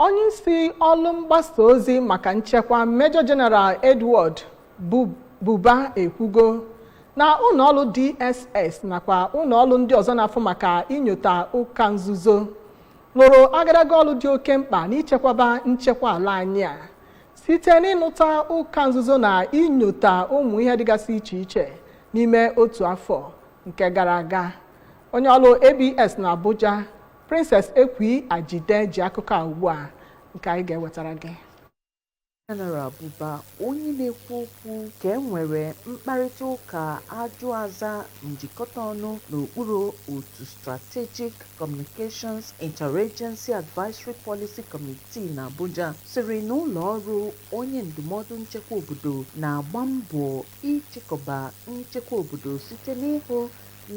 Onye isi ọlụ mgbasa ozi maka nchekwa, Major General Edward Buba, ekwugo na ụlọọrụ DSS nakwa ụlọọrụ ndị ọzọ na-afụ maka inyota ụka nzuzo lụrụ agadaga ọlụ dị oke mkpa n'ichekwaba nchekwa ala anyị a site n'ịnụta ụka nzuzo na inyota ụmụ ihe dịgasị iche iche n'ime otu afọ nke gara aga. Onye ọrụ ABS na Abuja, Princess Ekwi Ajide, ji akụkọ a ugbu a nke anyị ga-ewetara gị. General Buba, onye na-ekwu okwu ka e nwere mkparịta ụka ajụ aza njikọta ọnụ n'okpuru otu Strategic Communications Interagency Advisory Policy Committee na Abuja, sịrị na ụlọ ọrụ onye ndụmọdụ nchekwa obodo na-agba mbọ ịchịkọba nchekwa obodo site n'ịhụ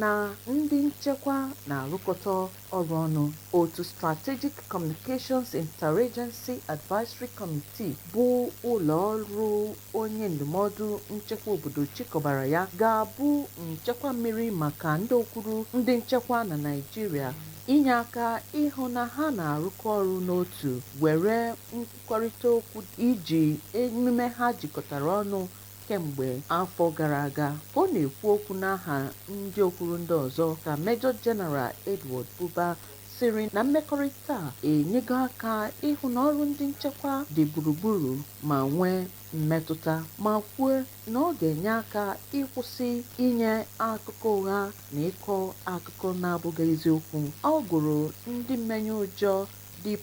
na ndị nchekwa na-arụkọta ọrụ ọnụ. Otu Strategic Communications Interagency Advisory Committee bụ ụlọ ọrụ onye ndụmọdụ nchekwa obodo chịkọbara ya ga-abụ nchekwa mmiri maka ndị okwuru ndị nchekwa na Naịjirịa inye aka ịhụ na ha na-arụkọ ọrụ n'otu were nkwukọrịta okwu iji emume ha jikọtara ọnụ kemgbe afọ gara aga. Ka ọ na-ekwu okwu n'aha ndị okwuru ndị ọzọ ka Major General Edward Buba sịrị na mmekọrịta a enyego aka ịhụ na ọrụ ndị nchekwa dị gburugburu ma nwee mmetụta, ma kwuo na ọ ga-enye aka ịkwụsị inye akụkọ ụgha na ịkọ akụkọ na-abụghị eziokwu. Ọ gụrụ ndị mmenye ụjọ dị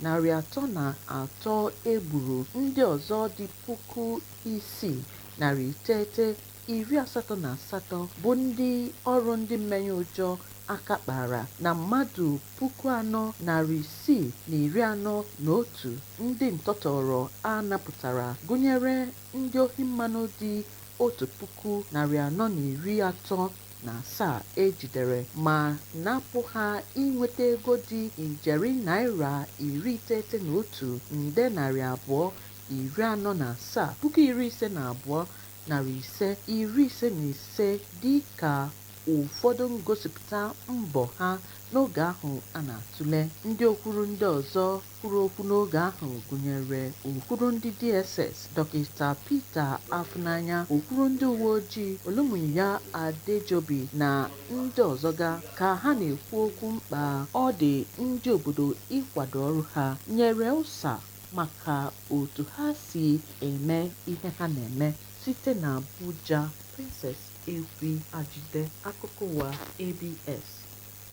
9303 egburu, ndị ọzọ dị 6988 bụ ndị ọrụ ndị mmenye ụjọ aka kpara, na mmadụ 4641 ndị ntọtọrọ a napụtara, gụnyere ndị ohi mmanụ dị 1437 ejidere ma napụ ha inweta ego dị ijeri naira 91,247 052,555 dị ka ụfọdụ ngosipụta mbọ ha n'oge ahụ a na-atụle. Ndị okwuru ndị ọzọ kwuru okwu n'oge ahụ gụnyere okwuru ndị DSS, Dọkịta Peter Afunanya, okwuru ndị uwe ojii, Olumuyiwa Adejobi, na ndị ọzọ ga ka ha na-ekwu okwu mkpa ọ dị ndị obodo ịkwado ọrụ ha nyere ụsa maka otu ha si eme ihe ha na-eme. Site na Abuja, Princess Ekwi Ajide, akụkọ ụwa ABS.